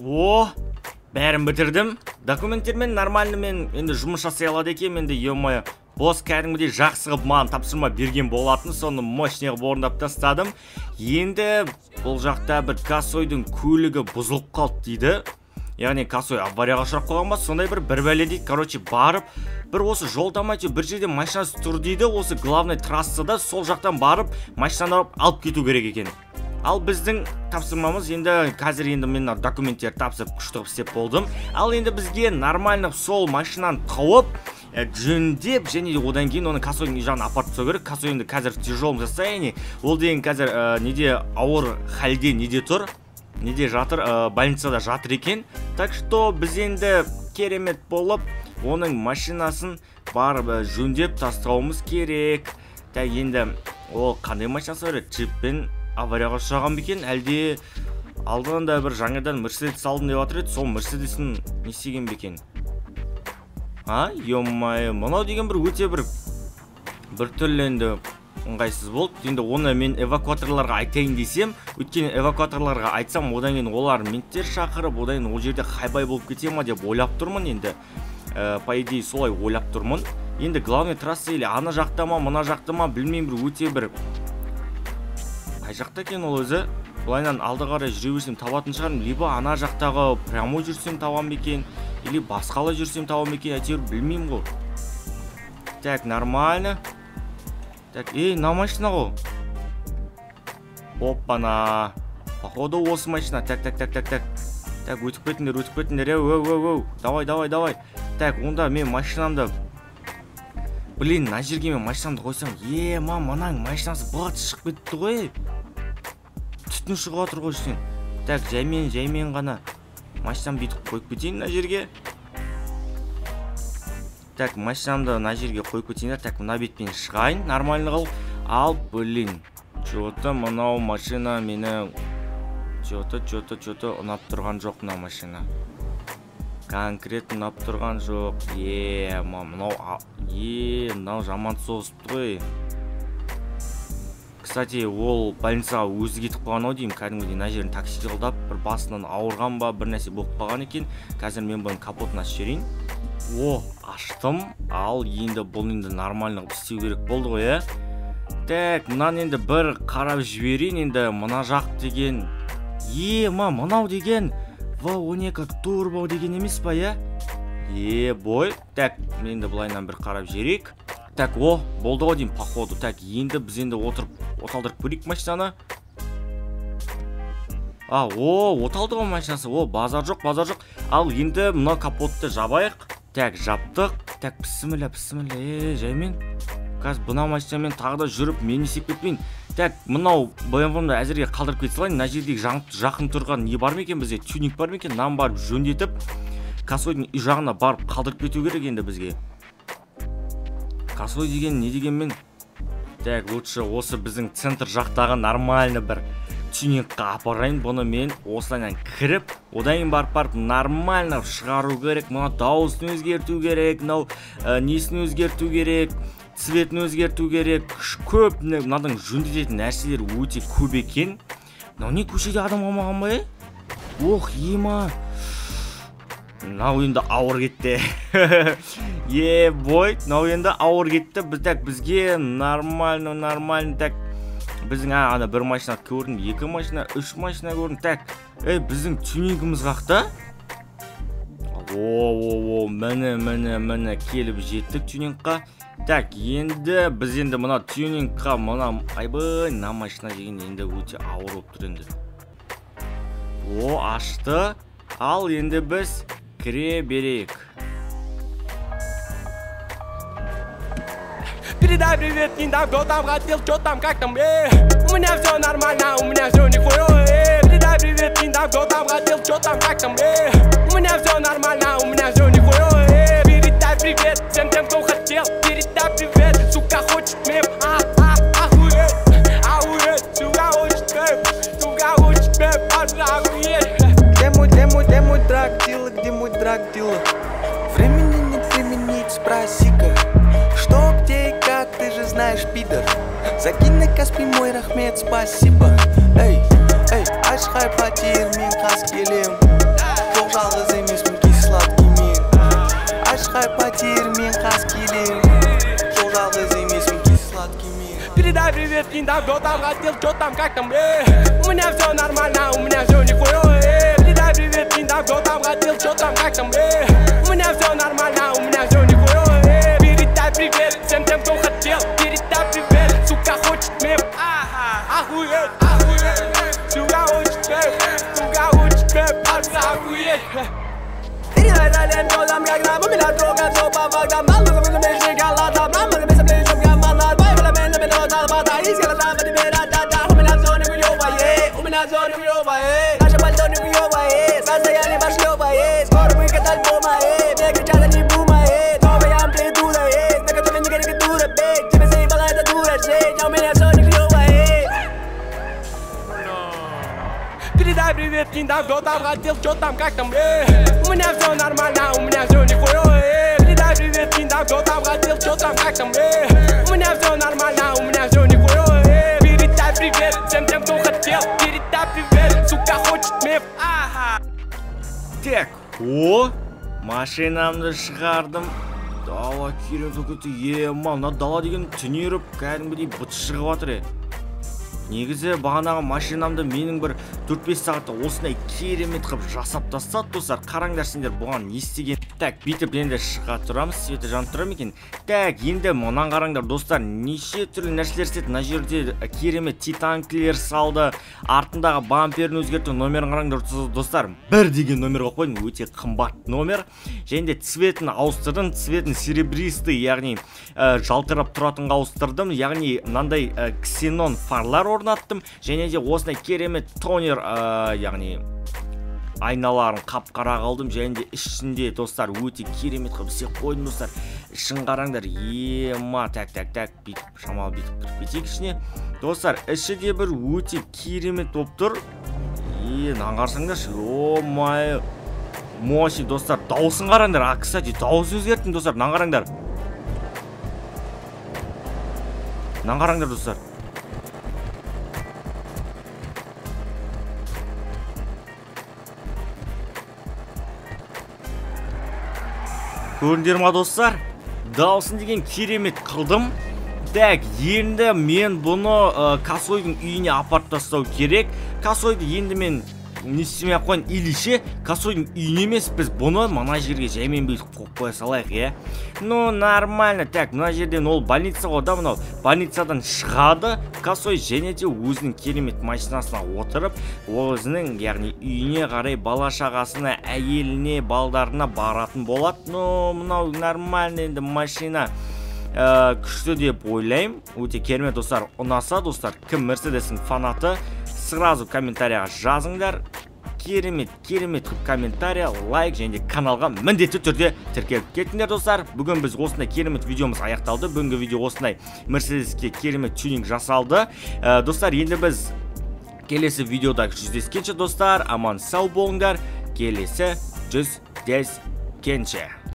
О, бәрін бітірдім. Документтермен нормально мен енді жұмыс жасай алады екенмін енді, ё-моё. Босс кәдімгідей жақсы қылып маған тапсырма берген болатын, соны мощный қылып орындап тастадым. Енді бұл жақта бір косойдың көлігі бұзылып қалды дейді. Яғни косой аварияға ұшырап қалған ба, сондай бір бәле дейді. Короче, барып бір осы жолда ма, әйтеуір бір жерде машинасы тұр дейді, осы главный трассада, сол жақтан барып машинаны алып кету керек екен. Ал біздің тапсырмамыз енді қазір, енді мен мына документтерді тапсырып күшті қылып істеп болдым. Ал енді бізге нормально сол машинаны тауып, жөндеп, және де одан кейін оны косойдың үй жағына апарып тастау керек. Косой енді қазір в тяжелом состоянии, ол деген қазір, неде ауыр халде, неде тұр, неде жатыр, больницада жатыр екен. Так что біз енді керемет болып оның машинасын барып, жөндеп тастауымыз керек. Так, енді ол қандай машинасы бар еді? Джиппен аварияға ұшыраған ба екен, әлде алдынан да бір жаңадан Мерседес алдым деп жатыр еді, сол Мерседесін не істеген бе екен? А, ё-моё, мынау деген бір өте бір түрлі енді ыңғайсыз болды. Енді оны мен эвакуаторларға айтайын десем, өйткені эвакуаторларға айтсам, одан кейін олар менттер шақырып, одан кейін ол жерде хайбай болып кете ма деп ойлап тұрмын енді. По идее солай ойлап тұрмын. Енді главный трасса или ана жақта ма, мына жақта ма, білмеймін, бір өте бір қай жақта екен ол өзі. Былайынан алды қарай жүре берсем табатын шығармын, либо ана жақтағы прямой жүрсем табам ба екен, или басқалай жүрсем табам ба екен, әйтеуір білмеймін ғой. Так, нормально. Так, ей, мына машина ғой. Оппана. Походу осы машина. Так, так, так, так, так. Так, өтіп кетіңдер, өтіп кетіңдер. Еу, еу, еу, еу. Давай, давай, давай. Так, онда мен машинамды, блин, мына жерге мен машинамды қойсам, е, ма, мынаның машинасы быт шығып кетті ғой. Түтін шығып жатыр ғой ішінен. Так, жаймен, жаймен ғана машинамды бүйтіп қойып кетейін мына жерге. Так, машинамды мына жерге қойып кетейін да. Так, мына бетпен шығайын нормально қылып. Ал, блин, чё-то мынау машина мені чё-то, чё-то, чё-то ұнап тұрған жоқ мына машина. Конкретно ұнап тұрған жоқ. Е, мынау, е, мынау жаман соғысыпты ғой. Кстати, ол больницаға өзі кетіп қалған ау деймін, кәдімгідей мына жерін такси жалдап, бір басынан ауырған ба, бір нәрсе болып қалған екен. Қазір мен бұның капотын ашып жіберейін. О, аштым. Ал енді бұл енді нормально қылып істеу керек болды ғой, ә? Так, мынаны енді бір қарап жіберейін енді, мына жақ деген. Е, ма, мынау деген V12 турбо деген емес па, иә? Е, бой. Так, мен енді былайынан бір қарап жіберейік. Так, о, болды ғой деймін, походу. Так, енді біз енді отырып, оталдырып көрейік машинаны. А, о, оталды ғой машинасы. О, базар жоқ, базар жоқ. Ал енді мына капотты жабайық. Так, жаптық. Так, бісміллә, бісміллә. Е, жаймен. Қазір мына машинамен тағы да жүріп, мен есеп кетпейін. Так, мынау BMW-ны әзірге қалдырып кете салайын. Мына жердегі жақын тұрған не бар ма екен бізде? Тюнинг бар ма екен? Мынаны барып жөндетіп, косойдың үй жағына барып қалдырып кету керек енді бізге. Косой деген не дегенмен? Так, лучше осы біздің центр жақтағы нормально бір тюнингқа апарайын. Бұны мен осылайынан кіріп, одан кейін барып нормально шығару керек. Мына дауысын өзгерту керек, мынау, несін өзгерту керек, цветін өзгерту керек. Көп мынаның жөндететін нәрселер өте көп екен. Мынау не, көшеде адам қалмаған ба, е? Ох, ема. Мынау енді ауыр кетті. Е, бой, мынау енді ауыр кетті. Біз, так, бізге нормально, нормально, так. Біздің, а, ана бір машина көрдім, екі машина, үш машина көрдім. Так, ей, біздің тюнингіміз қақта. О, о, о, міне, міне, міне, келіп жеттік тюнингқа. Так, енді біз енді мына тюнингқа, мына, айбай, мына машина деген енді өте ауыр болып тұр енді. О, ашты. Ал енді біз кіре берейік. Передай привет, не дам, кто там хотел, чё там, как там, У меня всё нормально, у меня всё нихуё, Передай привет, не дам, кто там хотел, чё там, как там, У меня всё нормально, у меня всё нихуё, Передай привет всем тем, кто хотел, передай привет, сука, хочет мем, охуеть, охуеть, сука, хочет мем, сука, хочет мем, охуеть. Где мой драг дилер, где мой драг дилер? Времени не применить, спроси-ка. Что, где и как, ты же знаешь, пидор. Закинь на Каспий мой рахмет, спасибо. Эй, эй, ашхай патир, мен қас келем. кентам, кто там хотел, что там, как там, У меня все нормально, у меня все нихуево, Передай привет кентам, кто там хотел, что там, как там, У меня все нормально, у меня все нихуево, Передай привет всем тем, кто хотел, передай привет, сука, хочет мем, охуеть, охуеть, сука, хочет мем, сука, хочет мем, охуеть. Передай залем, что там, как там, у меня трогает все по фактам, Наше пальто не хуёвое, состояние пошлёвое. Скоро выход альбома, мне кричат, они бума, новая амплитуда, на которой не карикатура, бей. Тебя заебала эта дура, жить, а у меня всё не хуёвое. Передай привет кентам, кто там хотел, что там, как там, У меня всё нормально, у меня всё не хуёвое. Передай привет кентам, кто там хотел, что там, как там, У меня всё нормально, у меня всё не хуёвое. Передай привет всем тем, кто хотел, передай привет, сука, хочет меф. Так, о, машинамды шығардым. Дала керемет болып кетті. Ема, мына дала деген түнеріп, кәдімгідей быт шығып жатыр. Негізі бағанағы машинамды менің бір 4-5 сағатта осындай керемет қылып жасап тастады, достар. Қараңдар сендер бұған не істеген. Так, бүйтіп енді шыға тұрамыз, светі жанып тұра ма екен? Так, енді мынаны қараңдар, достар, неше түрлі нәрселер істеді. Мына жерде керемет титанкілер салды, артындағы бамперін өзгертті, номерін қараңдар, достар. Бір деген номер қойып қойдым, өте қымбат номер. Және де цветін ауыстырдым, цветін серебристый, яғни жалтырап тұратынға ауыстырдым, яғни мынандай ксенон фарлар орнаттым, және де осындай керемет тонер, яғни айналарын қап-қара қылдым, және де ішінде, достар, өте керемет қылып істеп қойдым, достар. Ішін қараңдар, ема, так, так, так, бүйтіп шамалы бүйтіп кіріп кетейік ішіне. Достар, іші де бір өте керемет болып тұр. Мынаны қарасаңдаршы, о-май, мощный, достар. Дауысын қараңдар. А, кстати, дауыс өзгерттім, достар. Мынаны қараңдар. Мынаны қараңдар, достар. Көрдіңдер ма, достар? Дауысын деген керемет қылдым. Так, енді мен бұны Косойдың үйіне апарып тастау керек. Косойды енді мен не істемей ақ қояйын, или ше, Косойдың үйіне емес, біз бұны мына жерге жаймен бүйтіп қойып қоя салайық, иә? Ну, нормально. Так, мына жерден ол больница ғой да, мынау. Больницадан шығады Косой, және де өзінің керемет машинасына отырып, өзінің, яғни үйіне қарай, бала шағасына, әйеліне, балдарына баратын болады. Ну, мынау нормально енді машина. Күшті деп ойлаймын. Өте керемет, достар. Ұнаса, достар, кім Мерседестің фанаты, сразу комментарияға жазыңдар. Керемет, керемет қылып комментария, лайк және де каналға міндетті түрде тіркеліп кетіңдер, достар. Бүгін біз осындай керемет видеомыз аяқталды. Бүгінгі видео осындай Мерседеске керемет тюнинг жасалды. Достар, енді біз келесі видеода жүздескенше, достар, аман сау болыңдар. Келесі жүздескенше.